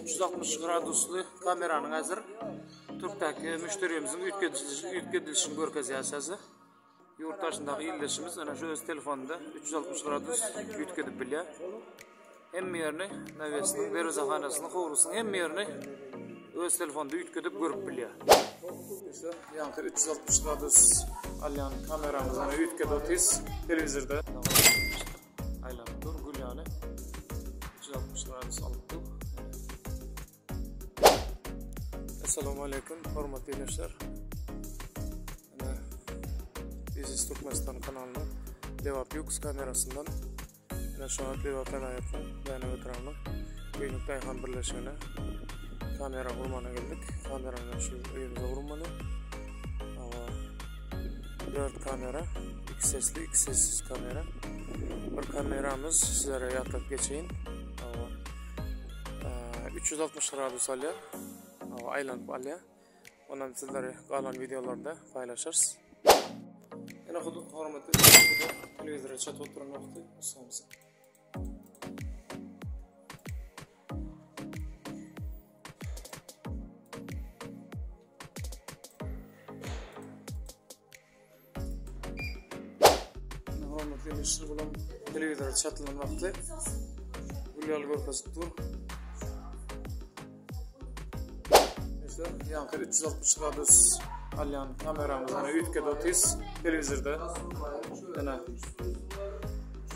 360 gradusly kameranyň häzir Türkdäki müşderimiziň üýtgedilişini görkezýär size. Ýurt daşyndaky ildeşimiz ana şu öz telefonunda 360 gradus üýtgedip bilýär. Hemme ýerini, nawesiniň, derwezehanasynyň, howlusynyň hemme ýerini öz telefonunda üýtgedip görüp bilýär. İşte ýaňky 360 gradus alýan kameramyz ana üýtgedip otyrys telewizorda. Aýlanyp dur gül ýaly. 360 gradus alyp dur. Assalamu aleýkum, hormatly ildeşler. Ine, Biznes Türkmenistan kanalynyň Lebap Lux kamerasyndan ine şu wagt Lebap welaýatynyň Dänew etrabynyň Göýnük daýhan birleşigine kamera gurmana geldik. Kamerany şu öýümize gurmaly. Awa, 4 kamera, 2 sesli, 2 sessiz kamera. Bir kameramyz sizlere ýatladyp geçeýin. Awa, 360 gradus alýar. Aýlanyp alýar. Ondan sizlere galan wideolarda paýlaşarys. Ene hudu hormatly telewizora çatyp oturan wagty ussamyz. Hormatly ildeşler, bulam telewizora çatylan wagty gül ýaly görkezip dur. İşte ýaňky 360 gradus alýan kameramyz ana üýtgedi otyrys telewizorda. Ene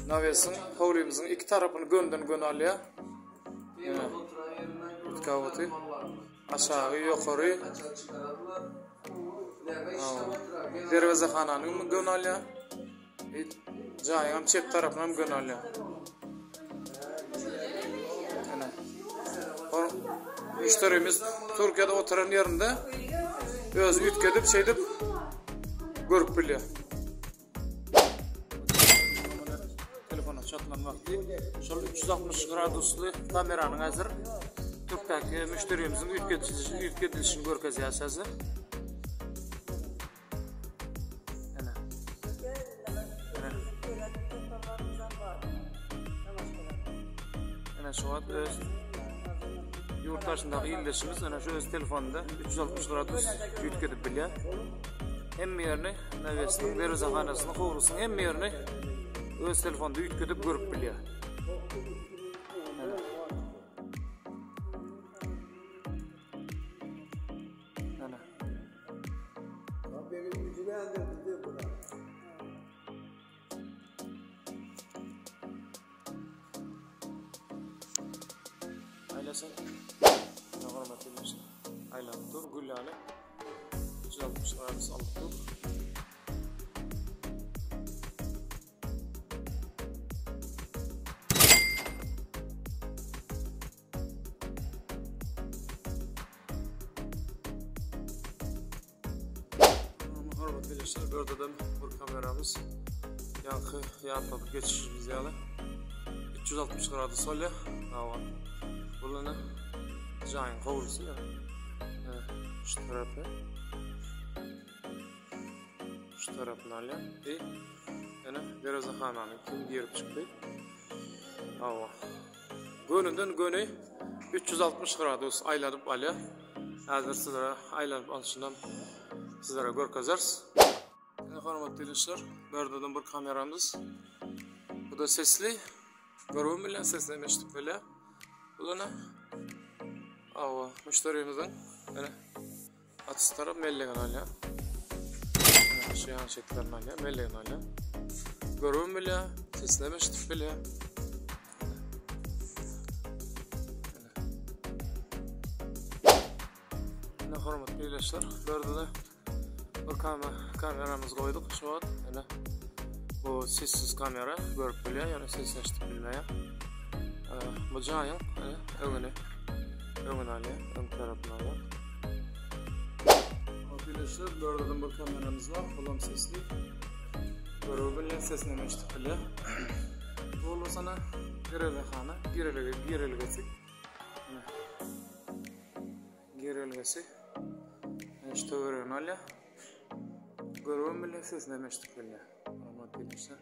Nawesiň howlymyzyň iki tarapyny gönden göni alýar. Ene üýtgäp otyr. Aşagy, ýokary. Derwezehananyň göni alýar. Jaýyň hem çep tarapyny hem göni alýar. Ene. Müşderimiz Türkiýede oturan ýerinde öz üýtgedip şeýdip görüp bilýär. Telefona çatylan wagty şol 360 gradusly kameranyň häzir Türkdäki müşderimiziň üýtgedilişini görkezýär size. Ene. Ene. Ene şu wagt öz ýurt daşyndaky ildeşimiz ene şu öz telefonunda 360 gradus üýtgedip bilýär. Hemme ýerini, nawesiniň, derwezehanasynyň, howlusynyň hemme ýerini öz telefonda üýtgedip görüp bilýär. Ana. Aýlasan. Hormatly ildeşler. Aýlanyp dur gül ýaly. 360 gradus alyp dur. Hormatly ildeşler, bu ýerde bir kameramyz ýaňky ýatladyp geçişimiz ýaly 360 gradus bolýar. Hawa. Bu ýene jaýyň howlusy ýa. Şu tarapy. Şu tarapyny alýar. E, ýene derezehanany kim girip çykdy. Hawa. Gönüden göni 360 gradus aýlanyp alýar. Häzir sizlere aýlanyp alşynam sizlere görkezeris. Ine hormatly ildeşler, bu ýerde bir kameramyz. Bu da sesli. Görüp bilýän sesini hem eşidip bilýär. Bu da ne? Awa, müşderimizin ine Atyş tarap mellegini alýar. Şu ýan çetlerini alýar, mellegini alýar. Görübem bilýär, sesini hem eşidip bilýär. Ine hormatly ildeşler, bu ýerde-de bir kameramyzy goýduk şu wagt. Ine bu sessiz kamera görüp bilýär, ýöne ses eşidip bilmeýär. Bu jaýyň öňüni öňüni alýar, öň tarapyny alýar. Arkadaşlar, bu arada bir kameramız var. Bulam sesli. Görüp bilýän, sesini hem eşidip bilýär. Bu sana girelgehana, girelge, girelgesi. Girelgesi. Şu töweregini alýar. Görüp bilýän, sesini hem eşidip bilýär. Hormatly ildeşler.